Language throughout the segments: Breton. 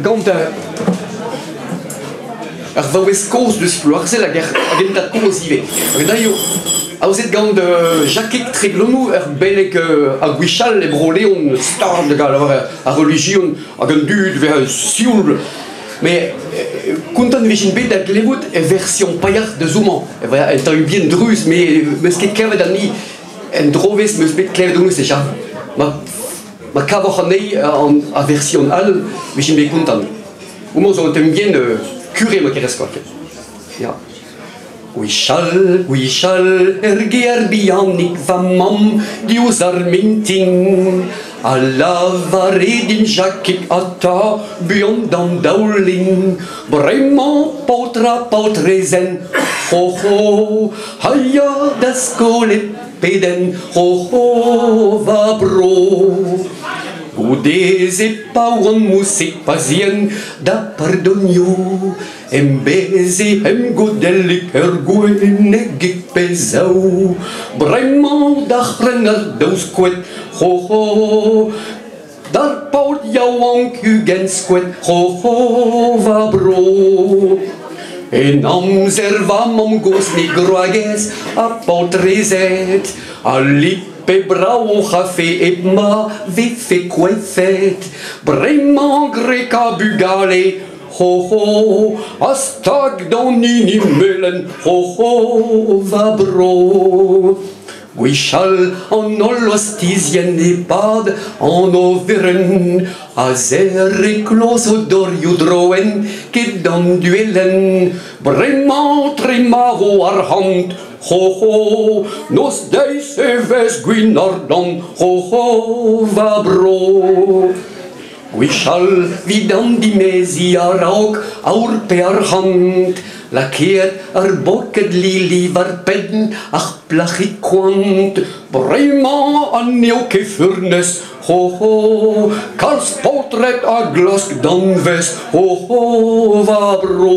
Gant ur vaouez kozh deus Ploarzhel hag hag un tad-kozh ivez. Hag da eo aozet gant Jakig Treglonou, ur beleg a gwechall e Bro-Leon, stard hag ar relijion hag an dud 'vez sioul. Met kontant e vijen bet da glevout e version pailhard deus homañ. Un tamm bihan druz, met 'meus ket klevet anezhi en drovezh 'meus bet klevet honnezh dija. Ma Ma kavoc'h anezhi ar version all, 'vijin bet kontant. Homañ zo un tamm bihan kure ma kerez kwa. Ya. Gwechall, gwechall, er gear bihanik va mamm diouzh ar mintin a lavare din Jakig ata buan d'an daoulin bremañ paotr ha paotrezenn ho ho ha ya da skol e Pedenn ho va bro. Goude-se pa oan mousig pazien da pardonioù em beze em godellig ur gwennegig pe zaou. Bremañ da c'hrenner daou skoed ho ho d'ar paotr yaouank 20 skoed ho ho va bro. En amzer va mamm-gozh me gwragez ha paotrezed a lipe brav o c'hafe hep ma vefe koefet. Bremañ greka bugale ho ho ha stag d'an hini melen ho ho va bro. Gwechall an holl ostizien e-pad an oferenn a serre kloz o dorioù droenn ket d'an duellenn. Bremañ tre ma vo arc'hant, ho ho, noz-deiz e vez gwin-ardant, ho ho, va bro. Gwechall 'vit an dimeziñ a-raok aour pe arc'hant lakaet ar boked lili war penn ar plac'hig koant. Bremañ ha n'eo ket furnez, ho ho, kalz paotred a glask danvez, ho ho, va bro.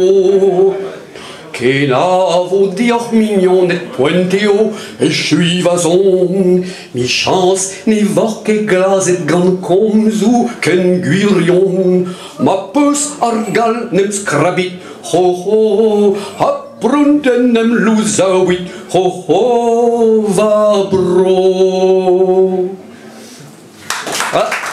Kenavo deoc'h mignoned, poent eo echuiñ va son. Michañs ne voc'h ket glazet gant komzoù ken gwirion. Ma 'peus ar gall 'n em skrabit, ho ho, ha pront en em louzaouit, ho ho, va bro. Ah.